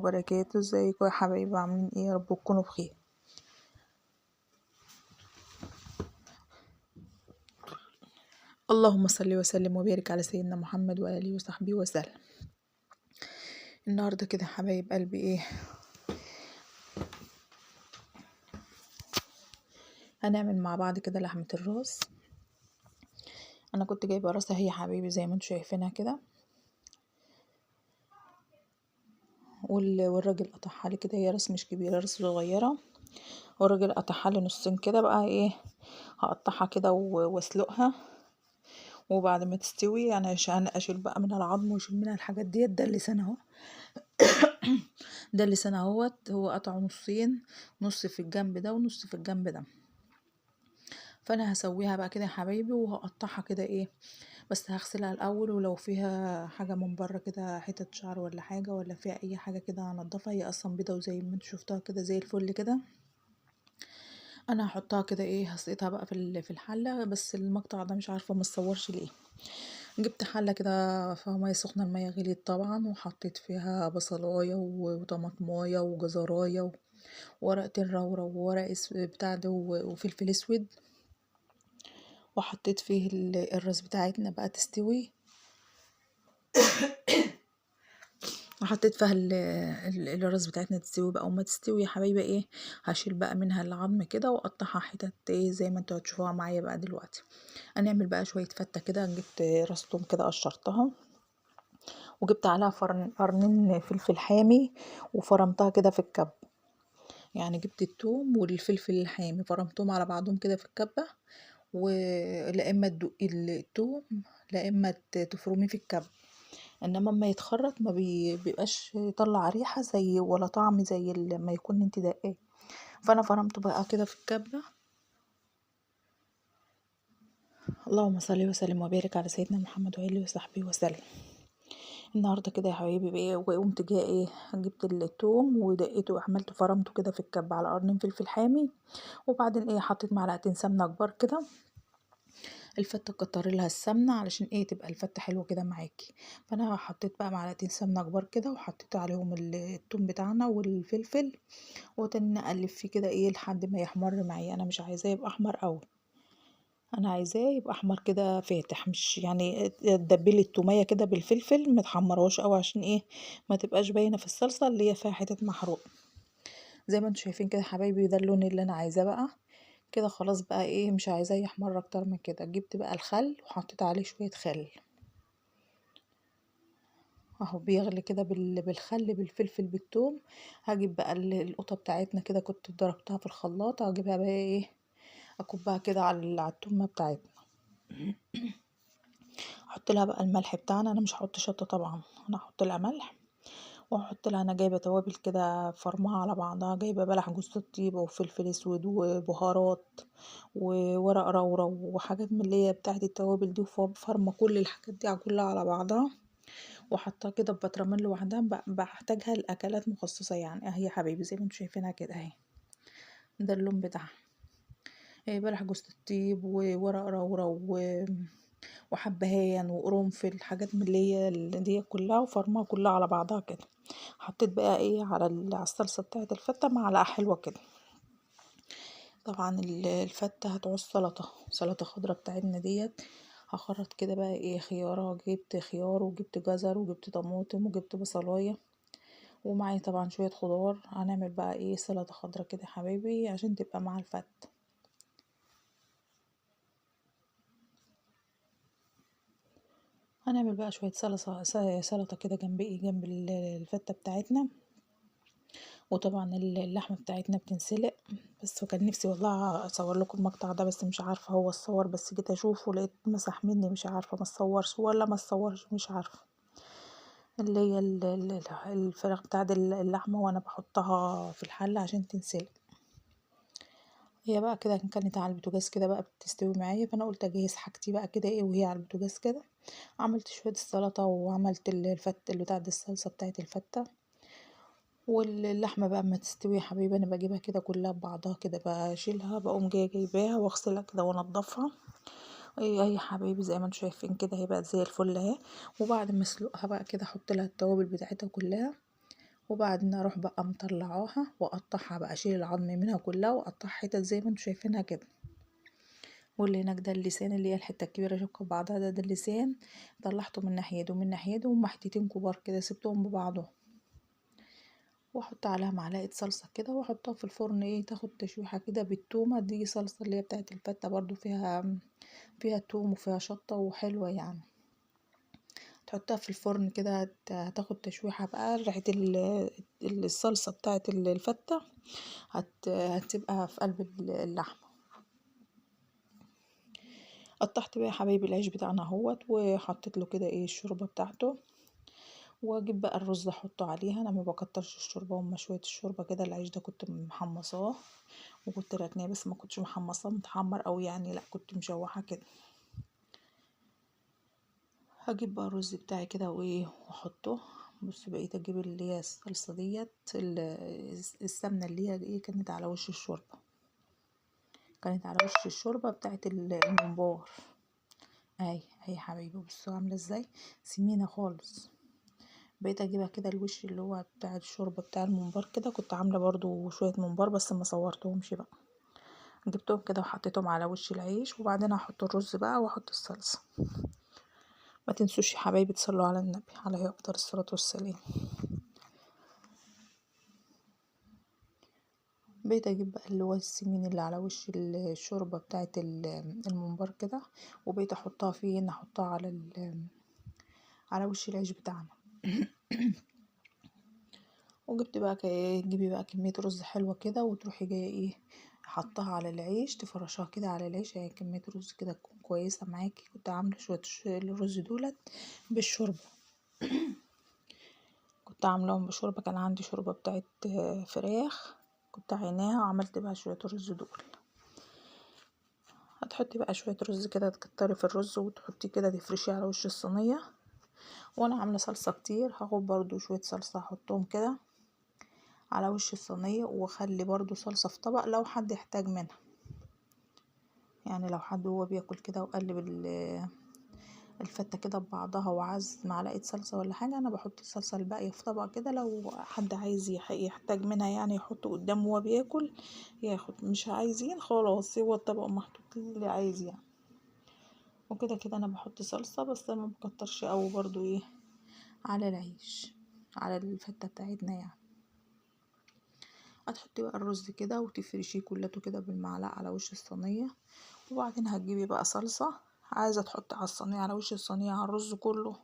وبركاته. ازيكم يا حبايبي؟ عاملين ايه؟ يا رب تكونوا بخير. اللهم صل وسلم وبارك على سيدنا محمد وآله وصحبه وسلم. النهارده كده يا حبايب قلبي ايه هنعمل مع بعض كده؟ لحمة الراس. انا كنت جايبه راسها هي حبايبي زي ما انتم شايفينها كده، والراجل قطعها لي كده. هي راس مش كبيرة، راس صغيرة، والراجل قطعها لي نصين كده. بقى ايه هقطعها كده واسلقها، وبعد ما تستوي يعني عشان اشيل بقى منها العظم واشيل منها الحاجات ديت. ده اللسان اهو، ده اللسان اهوت، هو قطعه نصين، نص في الجنب ده ونص في الجنب ده. فانا هسويها بقى كده يا حبايبي وهقطعها كده ايه، بس هغسلها الاول، ولو فيها حاجة من بره كده حتة شعر ولا حاجة ولا فيها اي حاجة كده هنضفها. هي اصلا بيضة وزي ما انتوا شفتوها كده زي الفل كده. انا هحطها كده ايه، هسقطها بقى في الحلة. بس المقطع ده مش عارفه ما اتصورش ليه. جبت حله كده فيها مية سخنة، المية غليت طبعا، وحطيت فيها بصلايه وطماطمايه وجزرايه وورقتين رورة وورق بتاع ده وفلفل اسود، وحطيت فيه الراس بتاعتنا بقى تستوي. وحطيت فيها الراس بتاعتنا تستوي بقى. وما تستوي يا حبايبي ايه هشيل بقى منها العظم كده واقطعها حتت ايه زي ما انتوا هتشوفوها معايا بقى دلوقتي. هنعمل بقى شوية فته كده. جبت راس توم كده قشرتها، وجبت عليها قرنين فلفل حامي وفرمتها كده في الكب. يعني جبت التوم والفلفل الحامي فرمتهم على بعضهم كده في الكبه، ولا اما تدقي التوم لا اما تفرميه في الكب. انما اما يتخرط ما بيبقاش يطلع ريحه زي ولا طعم زي ما يكون انت دقاه. فانا فرمته بقى كده في الكبه. اللهم صل وسلم وبارك على سيدنا محمد وآله وصحبه وسلم. النهارده كده يا حبايبي بايه، وقمت جاية ايه جبت التوم ودقيته وعملته فرمته كده في الكبه على قرنين فلفل حامي، وبعدين ايه حطيت معلقتين سمنه كبار كده. الفته كتري لها السمنة علشان ايه تبقى الفته حلوة كده معاكي. فانا حطيت بقى معلقتين سمنه كبار كده، وحطيت عليهم التوم بتاعنا والفلفل، وتاني اقلب فيه كده ايه لحد ما يحمر معايا. انا مش عايزاه يبقى احمر قوي، انا عايزاه يبقى احمر كده فاتح، مش يعني تدبلي التوميه كده بالفلفل، ما تحمرهاش قوي عشان ايه ما تبقاش باينة في الصلصه اللي هي فيها حتت محروقة. زي ما انتم شايفين كده يا حبايبي ده اللون اللي انا عايزاه بقى كده. خلاص بقى ايه مش عايزاه يحمر اكتر من كده. جبت بقى الخل وحطيت عليه شوية خل اهو بيغلي كده بالخل بالفلفل بالثوم. هجيب بقى القطة بتاعتنا كده كنت ضربتها في الخلاط، هجيبها بقى ايه اكبها كده على التومه بتاعتنا. احط لها بقى الملح بتاعنا. انا مش هحط شطه طبعا، انا هحط لها ملح، واحط لها انا جايبه توابل كده فرمها على بعضها، جايبه بلح جوز الطيب وفلفل اسود وبهارات وورق رورة وحاجات من اللي هي بتاعه التوابل دي، وفرمه كل الحاجات دي كلها على بعضها، وحطها كده في بطرمان لوحدها. بحتاجها لاكلات مخصصة يعني. اهي يا حبايبي زي ما انتم شايفينها كده اهي، ده اللون بتاعها بلح جوز الطيب وورق رورة وحبهان وقرنفل، حاجات من اللي هي دي كلها، وفرمها كلها على بعضها كده. حطيت بقى ايه على الصلصه بتاعه الفته معلقه حلوة كده. طبعا الفته هتعوز سلطة، سلطة خضراء بتاعتنا ديت. هخرط كده بقى ايه خياره، جبت خيار وجبت جزر وجبت طماطم وجبت بصلايه، ومعايا طبعا شوية خضار. هنعمل بقى ايه سلطة خضراء كده يا حبايبي عشان تبقى مع الفته. هنعمل بقى شوية سلطة كده جنب ايه جنب الفته بتاعتنا. وطبعا اللحمة بتاعتنا بتنسلق بس، وكان نفسي والله اصور لكم المقطع ده بس مش عارفه هو الصور، بس جيت اشوفه لقيت مسح مني، مش عارفه ما اتصورش ولا ما اتصورش مش عارفه. اللي هي الفراخ بتاعت اللحمة وانا بحطها في الحلة عشان تنسلق. هي بقى كده كانت على البوتاجاز كده بقى بتستوي معايا، فانا قلت اجهز حاجتي بقى كده ايه وهي على البوتاجاز كده. عملت شوية السلطة وعملت الفته اللي بتاعت الصلصه بتاعت الفته. واللحمة بقى اما تستوي يا حبايبي انا بجيبها كده كلها ببعضها كده، بشيلها بقوم جاية جايباها واغسلها كده وانضفها. ايه يا حبايبي زي ما انتم شايفين كده هي بقت زي الفل اهي. وبعد ما اسلقها بقى كده احط لها التوابل بتاعتها كلها، وبعدين اروح بقى مطلعاها واقطعها بقى، اشيل العظم منها كلها واقطعها حتت زي ما انتم شايفينها كده. واللي هناك ده اللسان اللي هي الحتة الكبيرة شبكة ببعضها، ده اللسان طلعته من ناحية ده ومن ناحية ده، وهما حتتين كبار كده سبتهم ببعضهم. واحط عليها معلقه صلصه كده واحطها في الفرن ايه تاخد تشويحه كده بالتومه. دي صلصه اللي هي بتاعه الفته برضو فيها توم وفيها شطه وحلوه يعني. تحطها في الفرن كده هتاخد تشويحه بقى، ريحه الصلصه بتاعه الفته هتبقى في قلب اللحمة. قطعت بقى يا حبايبي العيش بتاعنا اهوت، وحطيت له كده ايه الشوربة بتاعته، واجيب بقى الرز احطه عليها. انا ما بكترش الشوربة، هما شوية الشوربة كده. العيش ده كنت محمصاه وكنت راكناه، بس ما كنتش محمصاه متحمر قوي يعني، لا كنت مشوحه كده. هجيب بقى الرز بتاعي كده وايه واحطه. بص بقيت اجيب اللي هي الصلصه ديت، السمنة اللي هي ايه كانت على وش الشوربة، كانت على وش الشوربة بتاعت الممبار. اهي اهي يا حبايبي، بصوا عامله ازاي، سمينه خالص. بقيت اجيبها كده الوش اللي هو بتاع الشوربة بتاع الممبار كده. كنت عامله برضو شوية ممبار بس ما صورتهمش بقى، جبتهم كده وحطيتهم على وش العيش. وبعدين هحط الرز بقى واحط الصلصه. ما تنسوش يا حبايبي تصلوا على النبي عليه افضل الصلاة والسلام. بقيت اجيب بقى اللي هو السمين اللي على وش الشوربة بتاعه الممبار كده، وبقيت احطها فين، احطها على وش العيش بتاعنا. وجبت بقى تجيبي بقى كمية رز حلوة كده، وتروحي جاية ايه حطها على العيش، تفرشها كده على العيش. هي كمية رز كده تكون كويسة معاكي. كنت عامله شوية الرز دولت بالشوربه، كنت عاملاهم بشوربه، كان عندي شوربة بتاعت فراخ كنت عيناها، وعملت بقى شوية رز دول. هتحطي بقى شوية رز كده، تكتري في الرز وتحطي كده تفرشيه على وش الصينية. وانا عامله صلصه كتير، هاخد برضو شوية صلصه احطهم كده على وش الصينية، واخلي برضو صلصه في طبق لو حد يحتاج منها، يعني لو حد هو بياكل كده وقلب الفته كده ببعضها وعايز معلقه صلصه ولا حاجة، انا بحط الصلصه الباقية في طبق كده، لو حد عايز يحتاج منها يعني يحطه قدامه وهو بياكل ياخد، مش عايزين خلاص هو الطبق محطوط اللي عايز يعني. وكده كده انا بحط صلصه بس انا ما بكترش قوي برضو ايه على العيش على الفته بتاعتنا يعني. هتحطي بقى الرز كده وتفرشيه كلته كده بالمعلقه على وش الصينية، وبعدين هتجيبي بقى صلصه، عايزه تحطي على الصينية على وش الصينية على الرز كله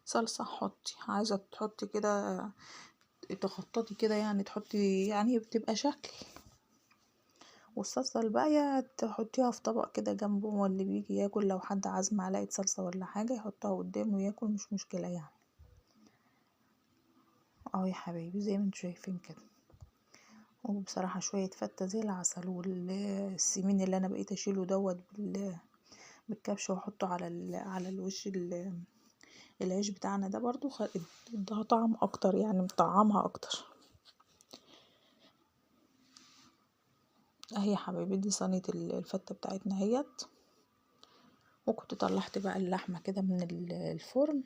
صلصه حطي، عايزه تحطي كده تخططي كده يعني تحطي يعني بتبقى شكل. والصلصه الباقية تحطيها في طبق كده جنبه، واللي بيجي ياكل لو حد عايز معلقه صلصه ولا حاجة يحطها قدامه وياكل، مش مشكلة يعني. اهو يا حبايبي زي ما انتوا شايفين كده. وبصراحة شوية فته زي العسل، والسمين اللي انا بقيت اشيله دوت بالكبشه واحطه على الوش العيش بتاعنا ده برضو اداها طعم اكتر يعني، مطعمها اكتر. اهي يا حبايبي دي صينية الفته بتاعتنا اهيت. وكنت طلعت بقى اللحمة كده من الفرن،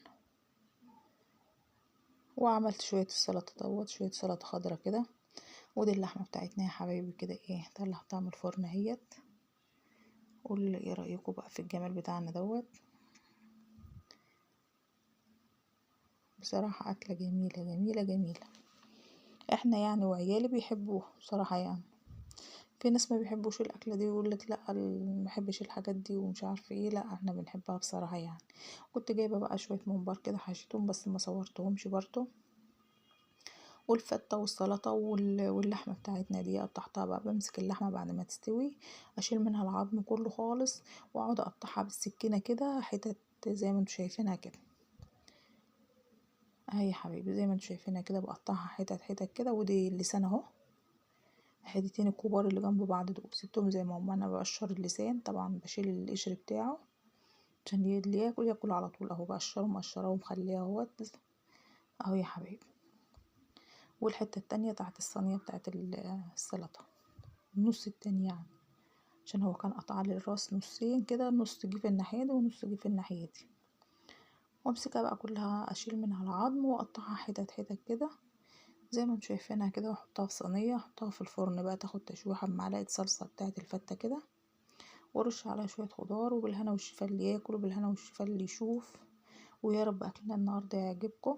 وعملت شوية السلطة دوت، شوية سلطة خضرا كده. ودي اللحمة بتاعتنا يا حبايبي كده ايه طلعتها من الفرن اهيت. قولوا ايه رايكم بقى في الجمال بتاعنا دوت؟ بصراحة اكله جميلة جميلة جميلة، احنا يعني وعيالي بيحبوها بصراحة يعني. في ناس ما بيحبوش الاكلة دي ويقول لك لا ما بحبش الحاجات دي ومش عارفه ايه، لا احنا بنحبها بصراحة يعني. كنت جايبه بقى شوية ممبار كده حشيتهم بس ما صورتهمش برضو. والفته والسلطة واللحمة بتاعتنا دي قطعتها بقى، بمسك اللحمة بعد ما تستوي اشيل منها العظم كله خالص، واقعد اقطعها بالسكينة كده حتت زي ما انتوا شايفينها كده. اهي يا حبايبي زي ما انتوا شايفينها كده بقطعها حتت حتت كده. ودي اللسان اهو، الحتتين الكبار اللي جنب بعض دول سبتهم زي ما هم. انا بقشر اللسان طبعا، بشيل القشر بتاعه عشان اللي ياكل ياكل على طول اهو، بقشره مقشراه ومخليه اهوت اهو يا حبايبي. والحتة التانية تحت الصينية بتاعت السلطة، النص التاني يعني، عشان هو كان قطع لي الراس نصين كده، نص جه في الناحية دي ونص جه في الناحية دي. وامسكها بقى كلها اشيل منها العظم واقطعها حتت حتت كده زي ما انتم شايفينها كده، واحطها في صينية، احطها في الفرن بقى تاخد تشويحه بمعلقه صلصه بتاعه الفته كده، وارش عليها شوية خضار. وبالهنا والشفا اللي ياكل، وبالهنا والشفا اللي يشوف. ويا رب اكلنا النهارده يعجبكم.